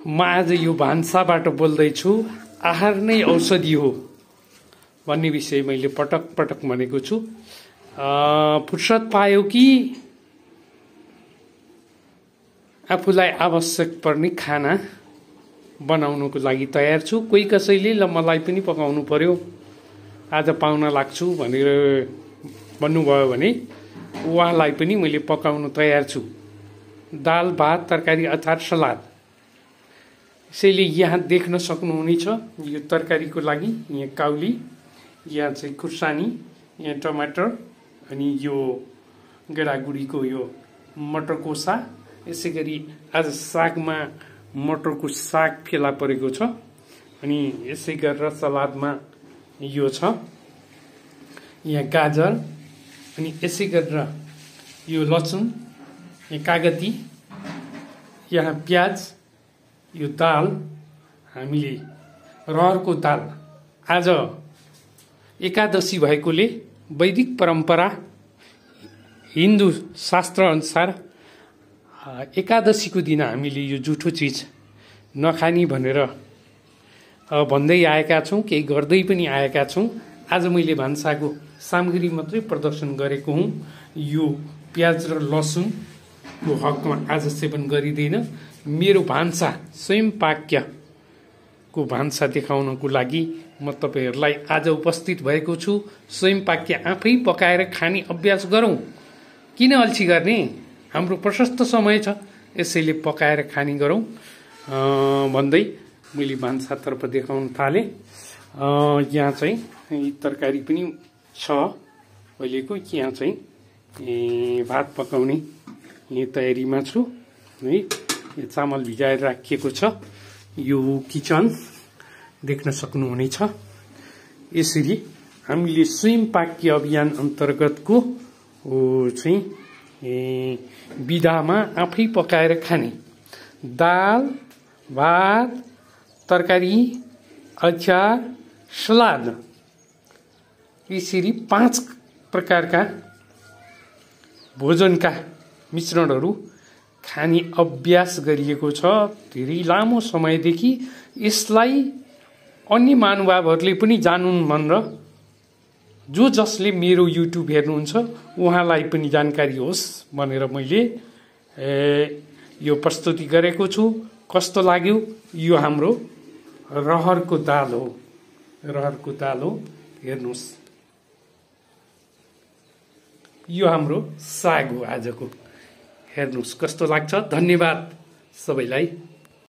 म आज यो भान्साबाट बोल्दैछु। आहार नै औषधि हो भन्ने विषय मैले पटक पटक भनेको छु। फुर्सद पायो कि आफूलाई आवश्यक पर्ने खाना बनाउनको लागि तयार छु। कोही कसैले ल मलाई पनि पकाउनु पर्यो, आज पाहुना लाग्छु भनेर भन्नुभयो भने उहाँलाई पनि मैले पकाउन तयार छु। दाल, भात, तरकारी, अचार, सलाद। यसैले यहाँ देख्न सक्नुहुनेछ यो तरकारीको लागि यहाँ काउली, यहाँ चाहिँ खुर्सानी, यहाँ टमाटर, अनि यो गेडागुडीको यो मटरकोसा। यसै गरी आज सागमा मटरको साग फेला परेको छ। अनि यसै गरेर सलादमा यो छ यहाँ गाजर, अनि यसै गरेर यो लसुन, यहाँ कागती, यहाँ प्याज, यो दाल हामीले रहरको दाल। आज एकादशी भएकोले वैदिक परम्परा हिन्दू शास्त्र अनुसार एकादशीको दिन हामीले यो जुठो चिज नखानी भनेर भन्दै आएका छौँ, केही गर्दै पनि आएका छौँ। आज मैले भान्साको सामग्री मात्रै प्रदर्शन गरेको हुँ। यो प्याज र लसुनको हकमा आज सेवन गरिँदैन। मेरो भान्सा स्वयं पाक्यको भान्सा देखाउनको लागि म तपाईहरूलाई आज उपस्थित भएको छु। स्वयं पाक्य आफै पकाएर खाने अभ्यास गरौँ। किन अल्छी गर्ने? हाम्रो प्रशस्त समय छ, यसैले पकाएर खाने गरौँ भन्दै मैले भान्सातर्फ देखाउन थालेँ। यहाँ चाहिँ तरकारी पनि छ अहिलेको। यहाँ चाहिँ भात पकाउने तयारीमा छु है। यो चामल भिजाएर राखिएको छ। यो किचन देख्न सक्नुहुनेछ। यसरी हामीले स्वयं पाक्य अभियान अन्तर्गतको चाहिँ विधामा आफै पकाएर खाने दाल, भात, तरकारी, अचार, सलाद, यसरी 5 प्रकारका भोजनका मिश्रणहरू खाने अभ्यास गरिएको छ धेरै लामो समयदेखि। यसलाई अन्य महानुभावहरूले पनि जानुन् भनेर जो जसले मेरो युट्युब हेर्नुहुन्छ उहाँलाई पनि जानकारी होस् भनेर मैले यो प्रस्तुति गरेको छु। कस्तो लाग्यो? यो हाम्रो रहरको दाल हो। रहरको दाल हो, हेर्नुहोस्। यो हाम्रो साग हो आजको। हेर्नुहोस् कस्तो लाग्छ। धन्यवाद सबैलाई।